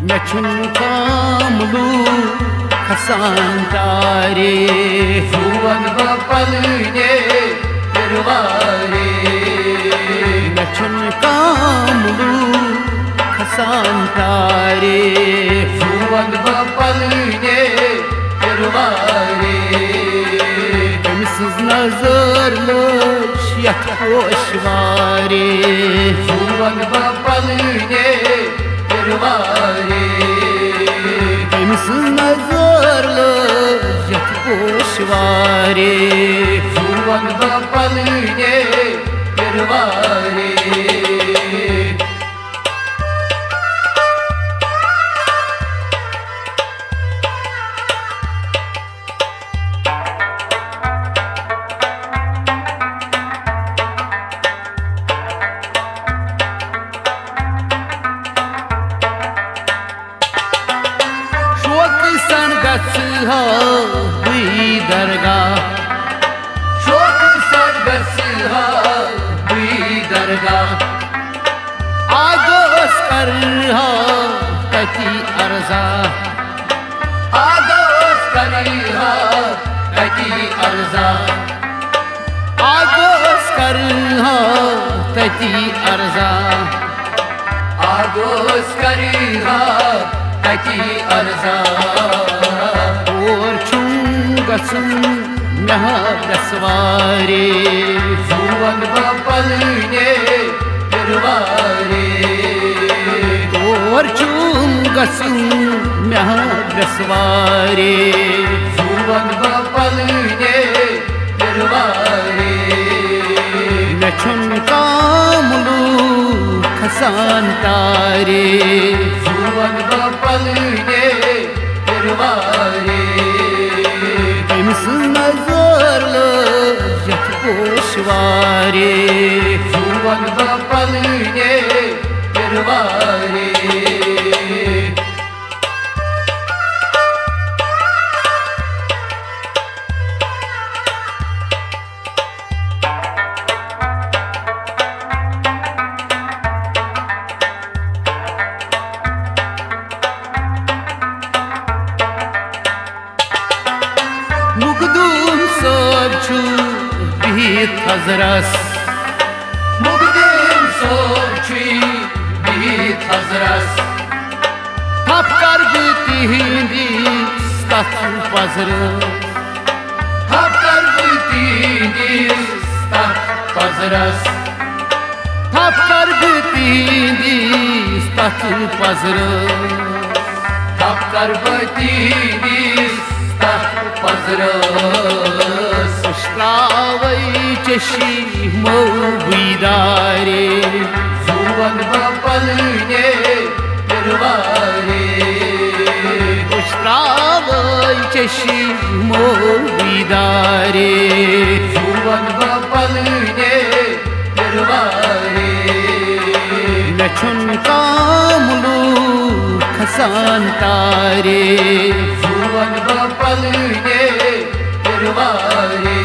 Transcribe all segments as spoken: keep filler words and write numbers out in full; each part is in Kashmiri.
مےٚ چھُنہٕ کاملو کھسان تارے۔ سُہ وَنہٕ بہٕ پنٕنے پِرواریے۔ مےٚ چھُنہٕ کاملو کھسان تارے۔ سُہ وَنہٕ بہٕ پنٕنے پِرواریے۔ أمۍ سٕنٛز نظر لٔج یَتھ پوشوارے۔ سُہ وَنہٕ بہٕ پنٕنے پِرواریے۔ أمۍ سٕنٛز نظر لٔج یَتھ پوشوارے۔ سُہ وَنہٕ بہٕ پنٕنے پِرواریے۔ شوقہٕ سان گژھٕ ہا بٕے درگاہ۔ شوقہٕ سان گژھٕ ہا بٕے درگاہ۔ آغاز کرٕ ہا تتی عرضا۔ آغاز کرٕ ہا تتی عرضا۔ آغاز کرٕ ہا تتی عرضا۔ آغاز کرٕ ہا تتی عرضا۔ اور چھُم گژھُن مےٚ ہا پرٛٮ۪سوارے۔ سُہ وَنہٕ بہٕ پنٕنے پِرواریے۔ اور چھُم گژھُن مےٚ ہا پرٛٮ۪سوارے۔ سُہ وَنہٕ بہٕ پنٕنے پِرواریے۔ مےٚ چھُنہٕ کاملو کھسان تارے۔ سُہ وَنہٕ بہٕ پنٕنے پِرواریے۔ أمۍ سٕنٛز نظر لٔج یَتھ پوشوارے۔ سُہ وَنہٕ بہٕ پنٕنے پِرواریے۔ مخدوم صٲب چھُ بِہِتھ تھزرس۔ مخدوم صٲب چھُ بِہِتھ تھزرس۔ تھپھ کر بہٕ تِہنٛدِس تتھ پزرس۔ تھپھ کر بہٕ تِہنٛدِس تتھ پزرس۔ تھپھ کر بہٕ تِہنٛدِس تتھ پزرس۔ تھپھ کر بہٕ تِہنٛدِس تتھ پزرس۔ أسۍ تراوے چشمو بیدارے۔ سُہ وَنہٕ بہٕ پنٕنے پِرواریے۔ أسۍ تراوے چشمو بیدارے۔ سُہ وَنہٕ بہٕ پنٕنے پِرواریے۔ مےٚ چھُنہٕ کاملو کھسان تارے۔ سُہ وَنہٕ بہٕ پنٕنے پِرواریے۔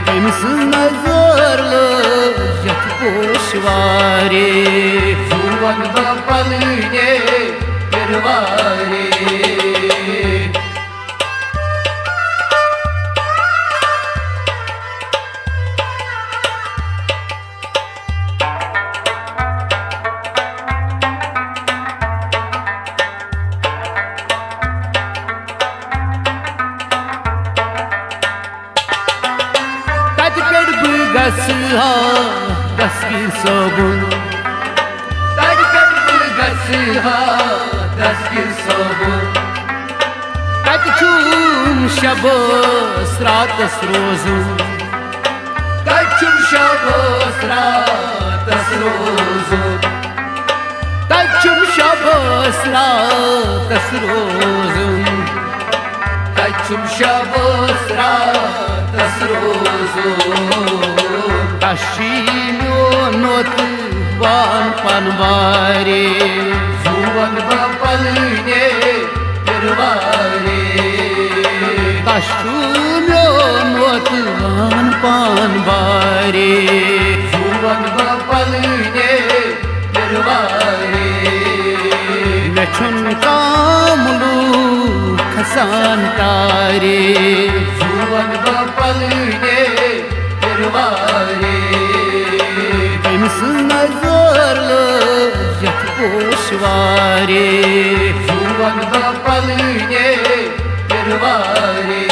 أمۍ سٕنٛز نظر لٔج یَتھ پوشوارے۔ سُہ وَنہٕ بہٕ پنٕنے پِرواریے۔ تتہِ پٮ۪ٹھ بہٕ گژھٕ ہا دستگیر صٲبُن۔ تتہِ پٮ۪ٹھ بہٕ گژھٕ ہا دستگیر صٲبُن۔ تتہِ چھُم شبس راتس روزُن۔ تتہِ چھُم شبس راتس روزُن۔ تتہِ چھُم شبس راتس روزُن۔ تتہِ چھُم شبس راتس روزُن۔ تس چھُے میون نوتہٕ وان پن بارے۔ سُہ وَنہٕ بہٕ پنٕنے پِرواریے۔ تس چھُ میون نوتہٕ وان پن بارے۔ سُہ وَنہٕ بہٕ پنٕنے پِرواریے۔ چھُنہٕ کانٛہہ مُلوٗک کھسان تارے۔ زُوَن بہٕ پلنے پِروارے۔ تٔمۍ سٕنٛز نظر لٔج یَتھ پوشوارے۔ زُوَن بہٕ پلنے پِروارے۔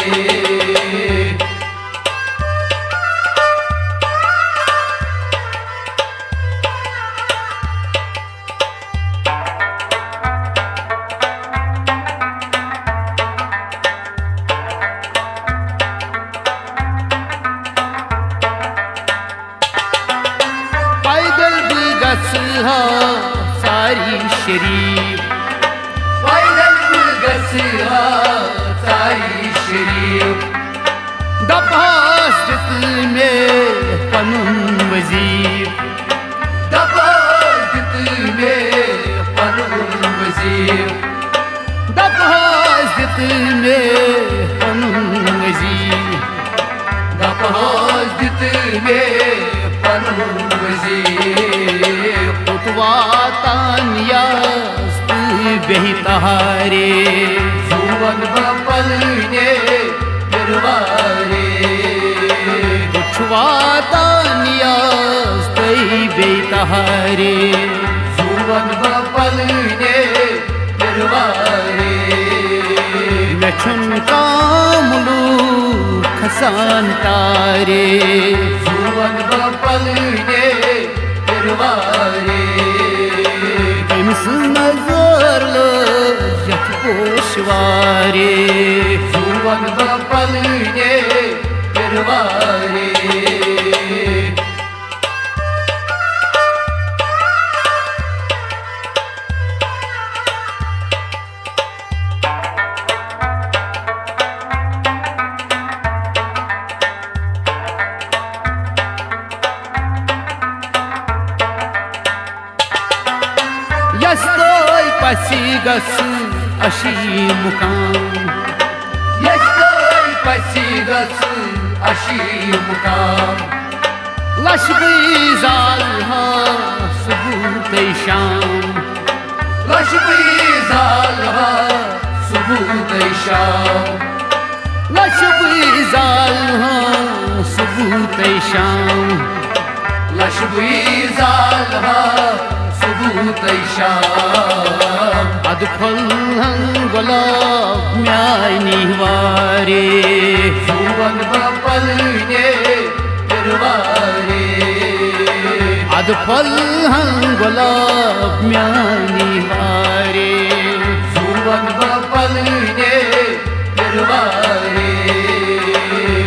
پیدل بہٕ گژھٕ ہا ساری شریف۔ پیدل بہٕ گژھٕ ہا ساری شریف۔ دپہس دِتہٕ مےٚ پنُن وظیف۔ دپہس دِتہٕ مےٚ پنُن وظیف۔ دپہس دِتہٕ مےٚ پنُن وظیف۔ دپہس دِتہٕ مےٚ پنُن وظیف۔ کوٚت واتان یس تہٕ بیٚیہِ تہارے۔ زُوَن بہٕ پلنے پِروارے۔ کوٚت چھُ واتان یس تہٕ بیٚیہِ تہارے۔ زُوَن بہٕ پلنے پِروارے۔ مےٚ چھُنہٕ کانٛہہ مُلوٗک کھسان تارے۔ زُوَن بہٕ پلنے پِروارے۔ تٔمۍ سٕنٛز نظر لٔج یَتھ پوشوارے۔ زُوَن بہٕ پلنے پِروارے۔ یس تۄہہِ پژھِ گژھِ اشی مقام۔ یس تۄہہِ پژھِ گژھِ اشی مقام۔ لَش بہٕ زالہٕ ہا صبح تہٕ شام۔ لَش بہٕ زالہٕ ہا صبح تہٕ شام۔ لَش بہٕ زالہٕ ہا صبح تہٕ شام۔ لَش بہٕ زالہٕ ہا صبح تہٕ شام۔ اَدٕ پھۄلہَن گۄلاب میٛانہِ وارے۔ زُوَن بہٕ پلنے پِروارے۔ اَدٕ پھۄلہَن گۄلاب میٛانہِ وارے۔ زُوَن بہٕ پلنے پِروارے۔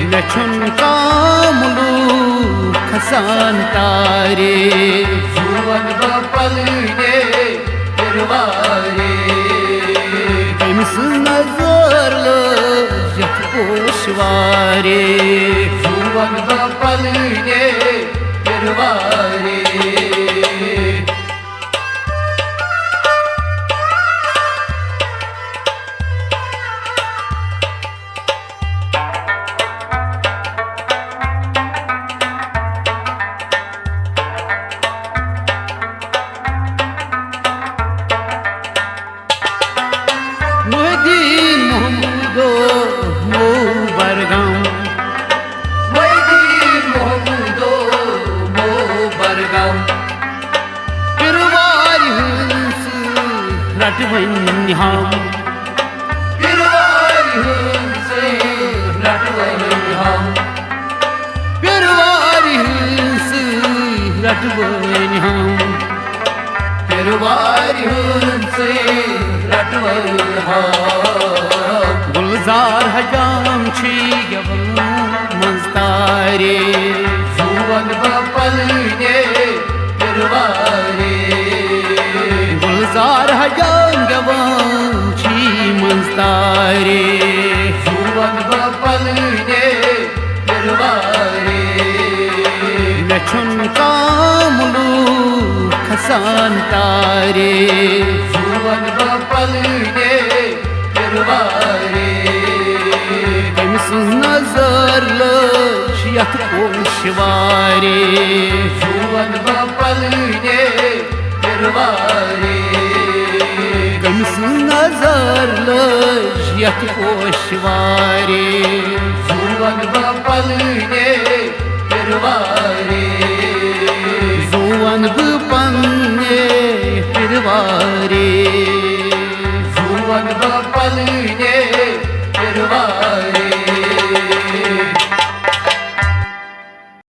مےٚ چھُنہٕ کانٛہہ مُلوٗک کھسان تارے۔ زُوَن بہٕ پلنے پِروارے۔ تٔمۍ سٕنٛز نظر لٔج یَتھ پوشوارے۔ زُوَن بہٕ پلنے پِروارے۔ محی الدین محمودو مو برگام۔ محی الدین محمودو مو برگام۔ پِروارِ ہٕنٛز رٹوٕنۍ ہم۔ پِروارِ ہٕنٛز رٹوٕنۍ ہم۔ پِروارِ ہٕنٛز رٹوٕنۍ ہم۔ پِروارِ ہٕنٛز رٹوٕنۍ ہم۔ گُلزار حجام چھُے گٮ۪وَن منٛز تارے۔ زُوَن بہٕ پلنے پِروارے۔ گُلزار حجام گٮ۪وَن چھُے منٛز تارے۔ زُوَن بہٕ پلنے پِروارے۔ مےٚ چھُنہٕ کانٛہہ مُلوٗک کھسان تارے۔ زُوَن بہٕ پلنے پِروارے۔ تٔمۍ سٕنٛز نظر لٔج یَتھ پوشوارے۔ زُوَن بہٕ پلنے پِروارے۔ تٔمۍ یتھ پوشوارِ۔ زُوَن بہٕ پننہِ پِروارِ۔ زُوَن بہٕ پننہِ پِروارِ۔ زُوَن بہٕ پننہِ پِروارِ۔